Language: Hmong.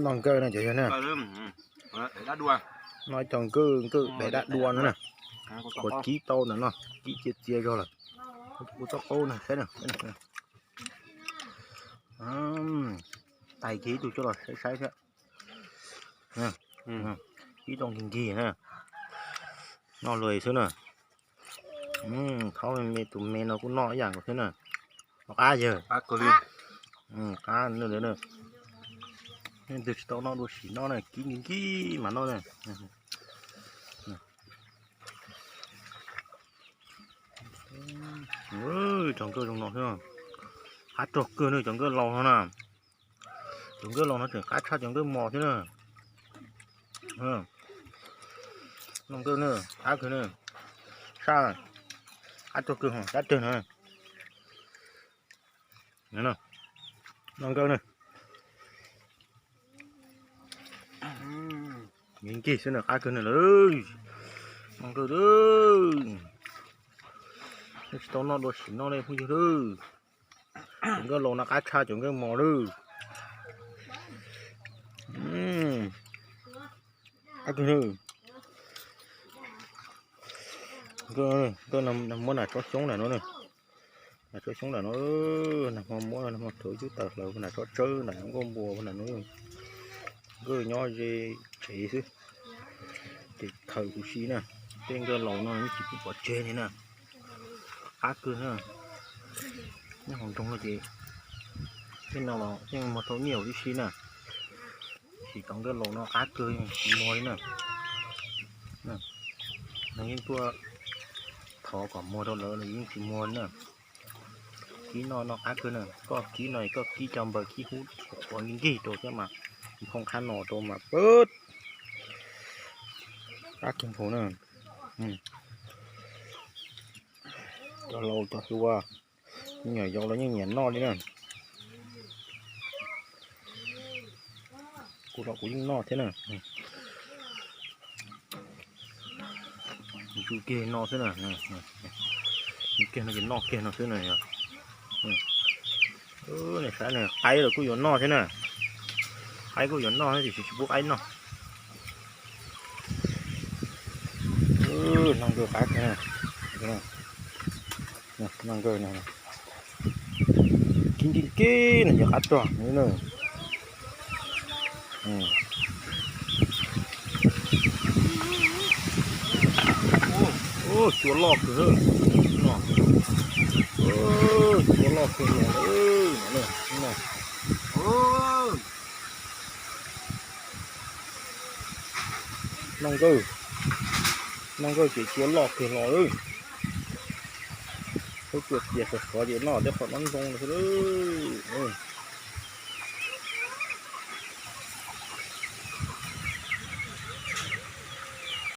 Noj nkawj no cov yog na. Noj ib co nkawj, nkawj daim dab dua no na. Kuv kib tau ntawm no, kib txias txias zog lawm. Kuv txoj qaub no saib na. Tais kiag ib tug coj los saib saib thiab. Kib tau nkig nkig na. Noj luag xwb na. Thaub me tus me no kuj noj ib yam nkaus xwb na. Noj qab yawg. Qab, leej twg tsis tau noj dua sim noj na, kib nkig nkig mas noj na. Cov nkawj zoo no xwb, qab tsuag kawg na, cov nkawj laus no na. Cov nkawj laus no tseem qab tshaj cov nkawj mos thiab na. Noj nkawj na, qab kawg na. Saj, qab tsuag kawg, qab tsuag na. Noj nkawj na. Nkig nkig xwb na, qab kawg na lawm. Noj nkawj lawm. Tsis tau noj dua sim noj li phooj ywg lawm. Cov nkawj laus no qab tshaj cov nkawj mos lawm. Qab kawg na. Nkawj, muab nas tsob xyoob ntawm no na. Nas tsob xyoob ntawm no, nag hmo muab, nag hmo rhuav cub tawm hlawv nas tsob tsawb ntawm nkauj npua ntawm no. Nkawj nyob ze tsev xwb, ces khaws huv si na. Tej nkawj laus no yeej tsis pub pov tseg li na. Qab kawg na. Nyob hauv nroog no ces tej no los yeej muag tau nyiaj huv tib si na. Sim tau nkawj laus no qab kawg, tsis muag li na. Neeg yeej tuaj thov kom muag rau lawv los yeej tsis muag li na. Kib noj no qab kawg na, koj kib no koj kib cov npaws kib hub qhuav nkig rau thiab mas phoo qhab no rau mas pab qab kawg nkaus na. Cov laus cov hluas, me nyuam yaus los yeej nyiam noj li na. Kuv los kuv yeej noj thiab na. Ntsuj kiag no xwb na. Kiag no ces noj kiag no xwb na. Saib na, qaib los kuj yuav noj thiab na. Qaib kuj yuav noj tiam sis tsis pub qaib noj. Noj nkawj qab kawg na. Noj nkawj no. Kib nkig nkig no ces qab tsuag na. Cua loj kawg, cua loj kawg no. Noj nkawj, noj nkawj ces cua loj kawg los lawm. Lub cua txias sov sov ces noj tej qhov no zoo xwb lawm.